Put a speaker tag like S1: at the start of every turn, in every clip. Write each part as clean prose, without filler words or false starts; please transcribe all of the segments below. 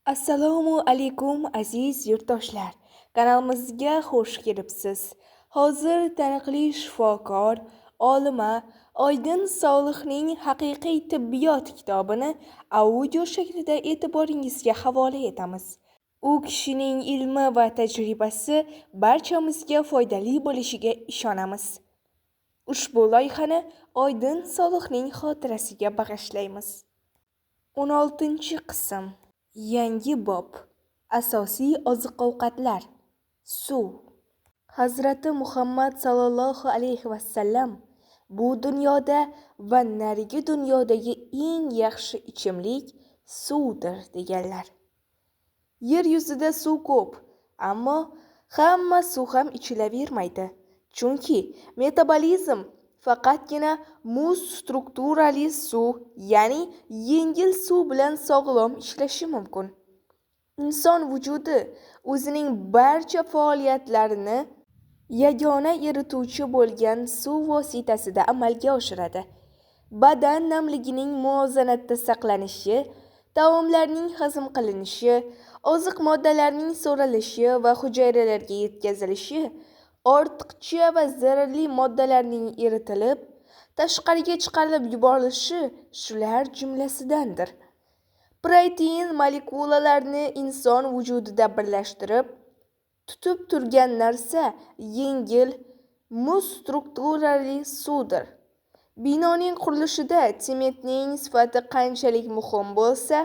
S1: Assalomu alaykum aziz yurtdoshlar. Kanalimizga xush kelibsiz. Hozir taniqli shifokor, olima Oydin Solihning Haqiqiy tibbiyot kitobini audio shaklida e'tiboringizga havola etamiz. U kishining ilmi va tajribasi barchamizga foydali bo'lishiga ishonamiz. Ushbu loyihani Oydin Solihning xotirasiga bag'ishlaymiz. 16-qism. Yangi bob. Asosiy oziq-ovqatlar. Suv. Hazrati Muhammad sallallohu alayhi va sallam bu dunyoda va narigi dunyodagi eng yaxshi ichimlik suvdir deganlar. Yer yuzida suv ko'p, ammo hamma suv ham ichilavermaydi. Chunki metabolizm faqatgina muz strukturali suv, ya'ni yengil suv bilan sog'lom ishlashi mumkin. Inson vujudi o'zining barcha faoliyatlarini yagona erituvchi bo'lgan suv vositasida amalga oshiradi. Badan namligining muvozanatda saqlanishi, taomlarning hazm qilinishi, oziq moddalarning so'rilishi va hujayralarga yetkazilishi, ortiqcha va zararli moddalarning eritilib, tashqariga chiqarib yuborilishi shular jumlasidandir. Protein molekulalarni inson vujudida birlashtirib, tutib turgan narsa yengil, muz strukturali suvdir. Binoning qurilishida sementning sifati qanchalik muhim bo'lsa,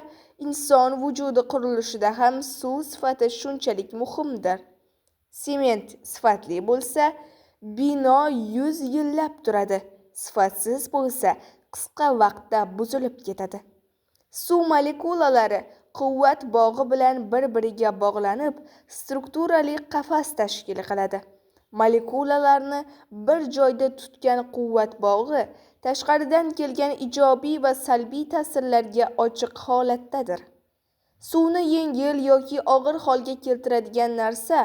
S1: inson vujudi qurilishida ham suv sifati shunchalik muhimdir. Sement sifatli bo'lsa, bino 100 yillab turadi, sifatsiz bo'lsa, qisqa vaqtda buzilib ketadi. Suv molekulalari quvvat bog'i bilan bir-biriga bog'lanib, strukturali qafas tashkil qiladi. Molekulalarni bir joyda tutgan quvvat bog'i tashqaridan kelgan ijobiy va salbiy ta'sirlarga ochiq holatdadir. Suvni yengil yoki og'ir holga keltiradigan narsa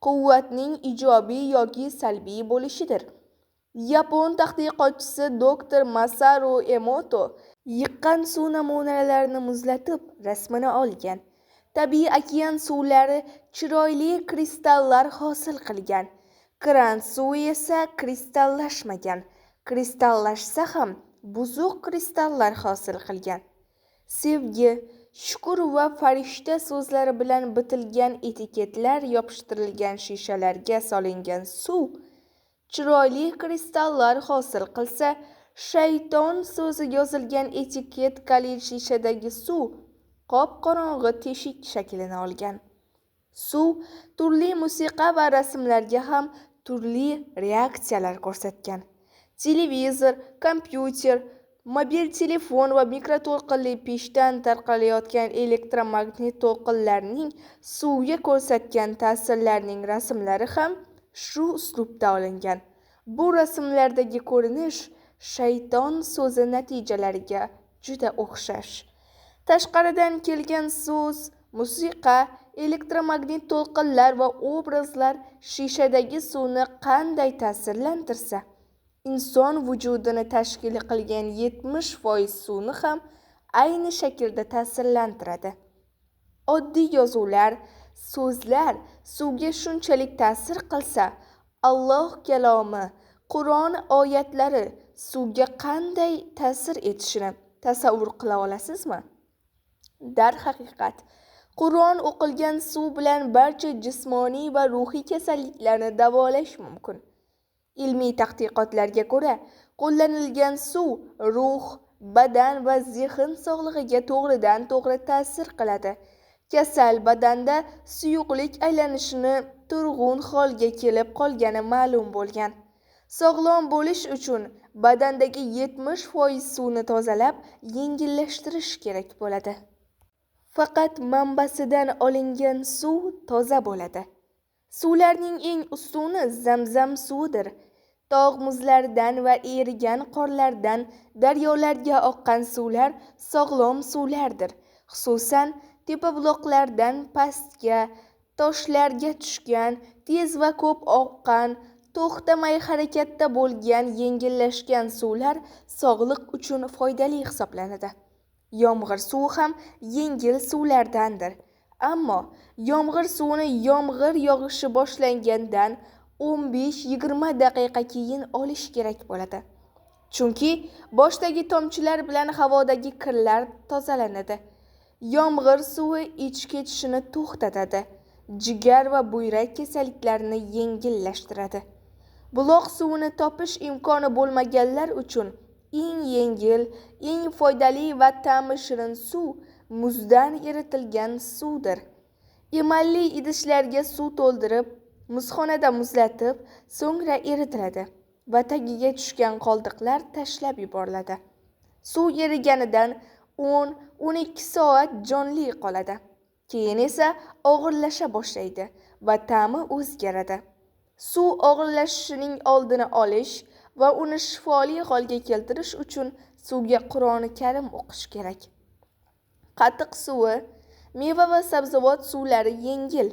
S1: quvvatning ijobiy yoki salbiy bo'lishidir. Yapon tadqiqotchisi doktor Masaru Emoto yiqqan suv namunalarini muzlatib, rasmini olgan. Tabiiy okean suvlari chiroyli kristallar hosil qilgan. Kran suvi esa kristallashmagan. Kristallashsa ham buzuq kristallar hosil qilgan. Sevgi, shukur va farishta so'zlari bilan bitilgan etiketlar yopishtirilgan shishalarga solingan suv chiroyli kristallar hosil qilsa, shayton so'zi yozilgan etiketkali shishadagi suv qop-qorong'i teshik shaklini olgan. Suv turli musiqa va rasmlarga ham turli reaksiyalar ko'rsatgan. Televizor, kompyuter, mobil telefon va mikroto'lqinli pechdan tarqalayotgan elektromagnit to'lqinlarning suvga ko'rsatgan ta'sirlarining rasmlari ham shu uslubda olingan. Bu rasmlardagi ko'rinish shayton so'zi natijalariga juda o'xshash. Tashqaridan kelgan so'z, musiqa, elektromagnit to'lqinlar va obrazlar shishadagi suvni qanday ta'sirlantirsa, inson vujudini tashkil qilgan 70% suvni ham ayni shaklda ta'sirlantiradi. Oddiy yozuvlar, so'zlar suvga shunchalik ta'sir qilsa, Alloh kalomi, Qur'on oyatlari suvga qanday ta'sir etishini tasavvur qila olasizmi? Darhaqiqat, Qur'on o'qilgan suv bilan barcha jismoniy va ruhiy kasalliklarni davolash mumkin. Ilmiy tadqiqotlarga ko'ra, qo'llanilgan suv ruh, badan va zehn sog'lig'iga to'g'ridan-to'g'ri ta'sir qiladi. Kasal badanda suyuqlik aylanishini turg'un holga kelib qolgani ma'lum bo'lgan. Sog'lom bo'lish uchun badandagi 70% suvni tozalab, yengillashtirish kerak bo'ladi. Faqat manbasidan olingan suv toza bo'ladi. Suvlarning eng ustuni Zamzam suvidir. Tog' muzlaridan va erigan qorlardan daryolarga oqqan suvlar sog'lom suvlardir. Xususan, tepa buloqlardan pastga, toshlarga tushgan, tez va ko'p oqqan, to'xtamay harakatda bo'lgan yengillashgan suvlar sog'liq uchun foydali hisoblanadi. Yomg'ir suvi ham yengil suvlardandir. Ammo yomg'ir suvini yomg'ir yog'ishi boshlangandan 15-20 daqiqa keyin olish kerak bo'ladi. Chunki boshdagi tomchilar bilan havodagi kirlar tozalanadi. Yomg'ir suvi ich ketishini to'xtatadi. Jigar va buyrak kasalliklarini yengillashtiradi. Buloq suvini topish imkoni bo'lmaganlar uchun eng yengil, eng foydali va ta'mi shirin suv muzdan eritilgan suvdir. Emalli idishlarga suv to'ldirib, muzxonada muzlatib, so'ngra eritiladi va tagiga tushgan qoldiqlar tashlab yuboriladi. Suv eriganidan 10-12 soat jonli qoladi. Keyin esa og'irlasha boshlaydi va ta'mi o'zgaradi. Suv og'irlashishining oldini olish va uni shifoli holga keltirish uchun suvga Qur'oni Karim o'qish kerak. Qatiq suvi, meva va sabzavot suvlari yengil,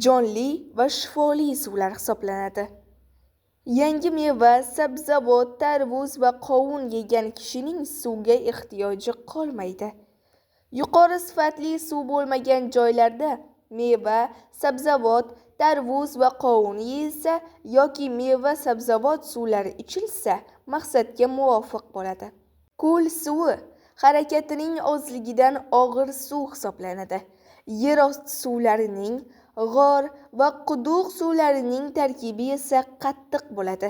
S1: jonli va shifoli suvlar hisoblanadi. Yangi meva, sabzavot, tarvuz va qovun yegan kishining suvga ehtiyoji qolmaydi. Yuqori sifatli suv bo'lmagan joylarda meva, sabzavot, tarvuz va qovun yeyilsa yoki meva, sabzavot suvlari ichilsa maqsadga muvofiq bo'ladi. Ko'l suvi harakatining ozligidan og'ir suv hisoblanadi. Yer osti suvlarining, g'or va quduq suvlarining tarkibi esa qattiq bo'ladi.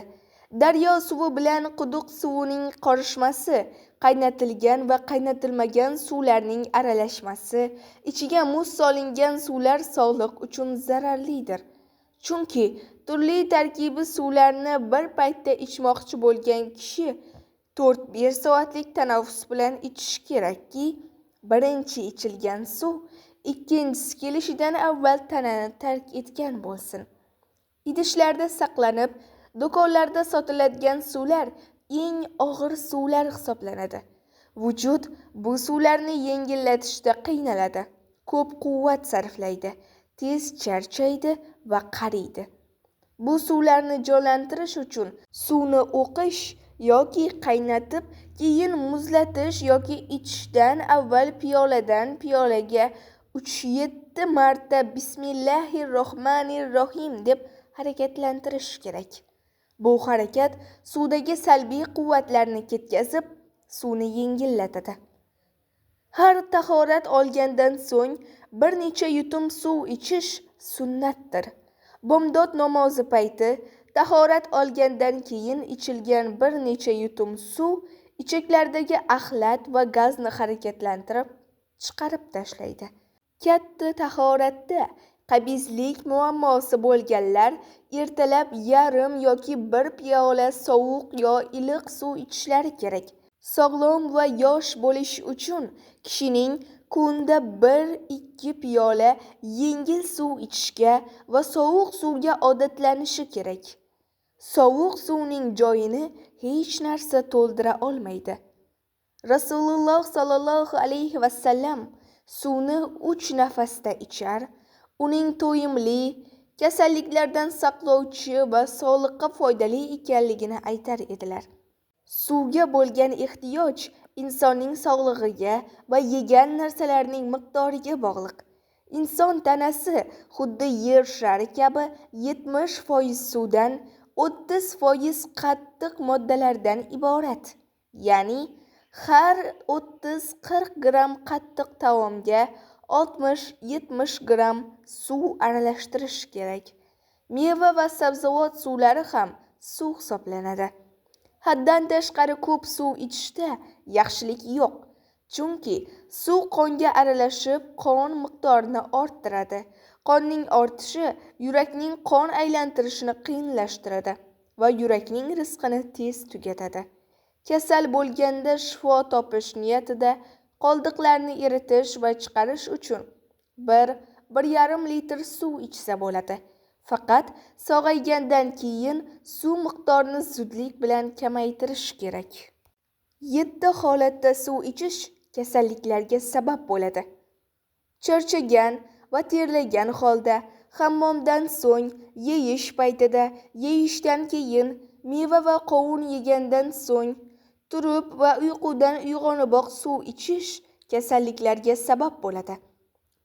S1: Daryo suvi bilan quduq suvining qorishmasi, qaynatilgan va qaynatilmagan suvlarning aralashmasi, ichiga muz solingan suvlar sog'liq uchun zararlidir. Chunki turli tarkibi suvlarni bir paytda ichmoqchi bo'lgan kishi 4-5 soatlik tanaffus bilan ichishi kerakki, birinchi ichilgan suv ikkinchisi kelishidan avval tanani tark etgan bo'lsin. Idishlarda saqlanib, do'konlarda sotiladigan suvlar eng og'ir suvlar hisoblanadi. Vujud bu suvlarni yengillatishda qiynaladi, ko'p quvvat sarflaydi, tez charchaydi va qariydi. Bu suvlarni jonlantirish uchun suvni o'qish yoki qaynatib, keyin muzlatish yoki ichishdan avval piyoladan piyolaga 3-7 marta Bismillahir-Rohmanir-Rohim deb harakatlantirish kerak. Bu harakat suvdagi salbiy quvvatlarni ketkazib, suvni yengillatadi. Har tahorat olgandan so'ng bir necha yutum suv ichish sunnatdir. Bomdod namozi payti tahorat olgandan keyin ichilgan bir necha yutum suv ichaklardagi axlat va gazni harakatlantirib chiqarib tashlaydi. Katta tahoratda qabizlik muammosi bo'lganlar ertalab yarim yoki bir piyola sovuq yo iliq suv ichishlari kerak. Sog'lom va yosh bo'lish uchun kishining kunda 1-2 piyola yengil suv ichishga va sovuq suvga odatlanishi kerak. Sovuq suvning joyini hech narsa to'ldira olmaydi. Rasululloh sallallohu alayhi va sallam suvni 3 nafasda ichar, uning to'yimli, kasalliklardan saqlovchi va sog'liqqa foydali ekanligini aytar edilar. Suvga bo'lgan ehtiyoj insonning sog'lig'iga va yegan narsalarining miqdoriga bog'liq. Inson tanasi xuddi yer shari kabi 70% suvdan, 30% qattiq moddalardan iborat. Ya'ni har 30-40 gramm qattiq taomga 60-70 gramm suv aralashtirish kerak. Meva va sabzavot suvlari ham suv hisoblanadi. Haddan tashqari ko'p suv ichishda yaxshilik yo'q. Chunki suv qonga aralashib, qon miqdorini orttiradi. Qonning ortishi yurakning qon aylantirishini qiyinlashtiradi va yurakning rizqini tez tugatadi. Kasal bo'lganda shifo topish niyatida qoldiqlarni eritish va chiqarish uchun 1-1,5 litr suv ichsa bo'ladi. Faqat sog'aygandan keyin suv miqdorini zudlik bilan kamaytirish kerak. 7 holatda suv ichish kasalliklarga sabab bo'ladi. Charchagan va terlagan holda, hammomdan so'ng, yeyish paytida, yeyishdan keyin, meva va qovun yegandan so'ng, turib va uyqudan uyg'oniboq suv ichish kasalliklarga sabab bo'ladi.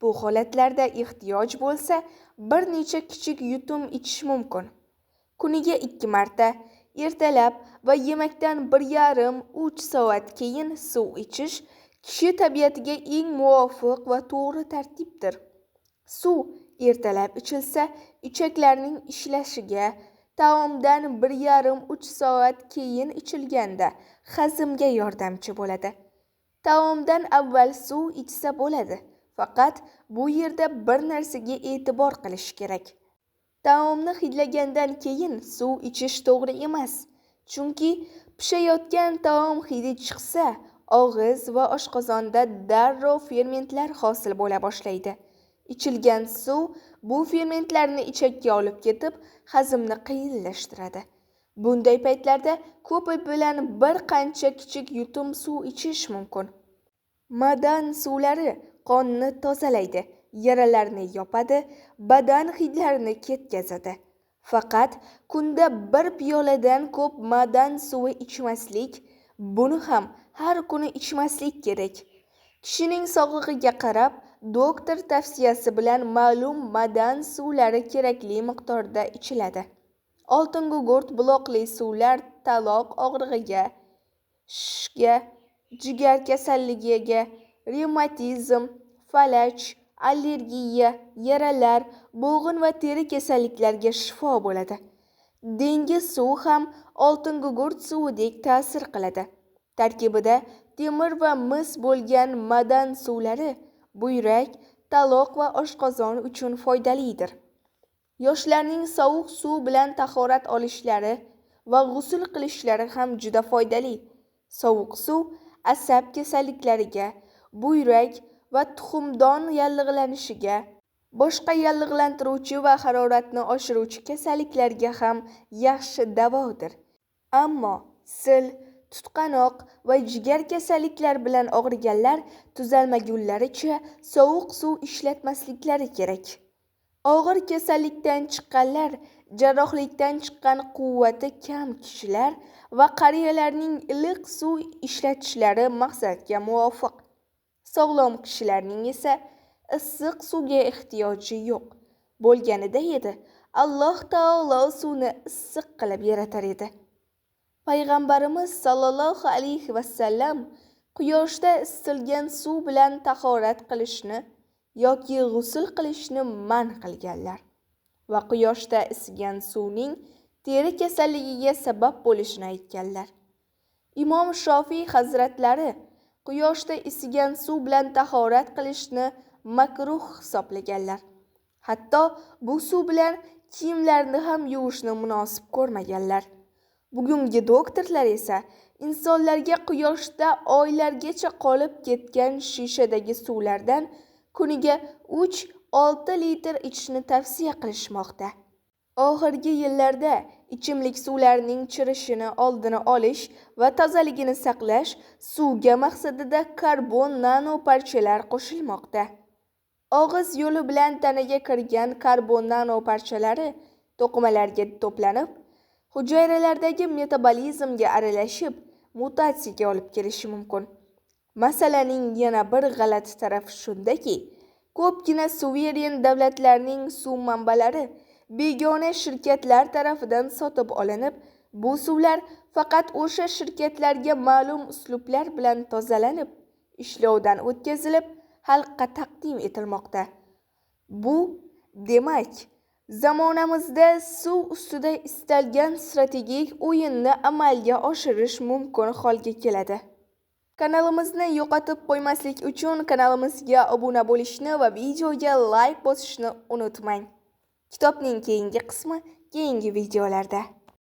S1: Bu holatlarda ehtiyoj bo'lsa, bir necha kichik yutum ichish mumkin. Kuniga 2 marta, ertalab va yemakdan 1,5-3 soat keyin suv ichish kishi tabiatiga eng muvofiq va to'g'ri tartibdir. Suv ertalab ichilsa, ichaklarning ishlashiga, taomdan 1,5-3 soat keyin ichilganda hazmga yordamchi bo'ladi. Taomdan avval suv ichsa bo'ladi. Faqat bu yerda bir narsaga e'tibor qilish kerak. Taomni hidlagandan keyin suv ichish to'g'ri emas. Chunki pishayotgan taom hidi chiqsa, og'iz va oshqozonda darrov fermentlar hosil bo'la boshlaydi. Ichilgan suv bu fermentlarni ichakka olib ketib, hazmni qiyinlashtiradi. Bunday paytlarda ko'pi bilan bir qancha kichik yutum suv ichish mumkin. Madan suvlari qonni tozalaydi, yaralarni yopadi, badan hidlarini ketkazadi. Faqat kunda bir piyoladan ko'p madan suvi ichmaslik, buni ham har kuni ichmaslik kerak. Kishining sog'lig'iga qarab, doktor tavsiyasi bilan ma'lum madan suvlari kerakli miqdorda ichiladi. Oltingugurt buloqli suvlar taloq og'rig'iga, shishga, jigar kasalligiga, revmatizm, falaj, allergiya, yaralar, bo'g'in va teri kasalliklariga shifo bo'ladi. Dengiz suvi ham oltingugurt suvidek ta'sir qiladi. Tarkibida temir va mis bo'lgan madan suvlari buyrak, taloq va oshqozon uchun foydalidir. Yoshlarning sovuq suv bilan tahorat olishlari va g'usl qilishlari ham juda foydali. Sovuq suv asab kasalliklariga, buyrak va tuxumdon yallig'lanishiga, boshqa yallig'lantiruvchi va haroratni oshiruvchi kasalliklarga ham yaxshi davodir. Ammo sil, tutqanoq va jigar kasalliklari bilan og'riganlar tuzalmagunlaricha sovuq suv ishlatmasliklari kerak. Og'ir kasallikdan chiqqanlar, jarrohlikdan chiqqan quvvati kam kishilar va qariyalarning iliq suv ishlatishlari maqsadga muvofiq. Sog'lom kishilarning esa issiq suvga ehtiyoji yo'q. Bo'lganida edi, Alloh taolo suvni issiq qilib yaratar edi. Payg'ambarimiz sollallohu alayhi vasallam quyoshda isitilgan suv bilan tahorat qilishni yoki g'usl qilishni man qilganlar va quyoshda isigan suvning teri kasalligiga sabab bo'lishini aytganlar. Imom Shofiy hazratlari quyoshda isigan suv bilan tahorat qilishni makruh hisoblaganlar. Hatto bu suv bilan kiyimlarni ham yuvishni munosib ko'rmaganlar. Bugungi doktorlar esa insonlarga quyoshda oylargacha qolib ketgan shishadagi suvlardan kuniga 3-6 litr ichishni tavsiya qilishmoqda. Oxirgi yillarda ichimlik suvlarining chirishini oldini olish va tozaligini saqlash suvga maqsadida karbon nanoparchalar qo'shilmoqda. Og'iz yo'li bilan tanaga kirgan karbon nanoparchalari to'qimalarga to'planib, hujayralardagi metabolizmga aralashib, mutatsiyaga olib kelishi mumkin. Masalaning yana bir g'alati tarafi shundaki, ko'pgina suveren davlatlarning suv manbalari begona shirkatlar tarafidan sotib olinib, bu suvlar faqat o'sha shirkatlarga ma'lum uslublar bilan tozalanib, ishlovdan o'tkazilib, xalqqa taqdim etilmoqda. Bu, demak, zamonamizda suv ustida istalgan strategik o'yinni amalga oshirish mumkin holga keladi. Kanalimizni yo'qotib qo'ymaslik uchun kanalimizga obuna bo'lishni va videoga like bosishni unutmang. Kitobning keyingi qismi keyingi videolarda.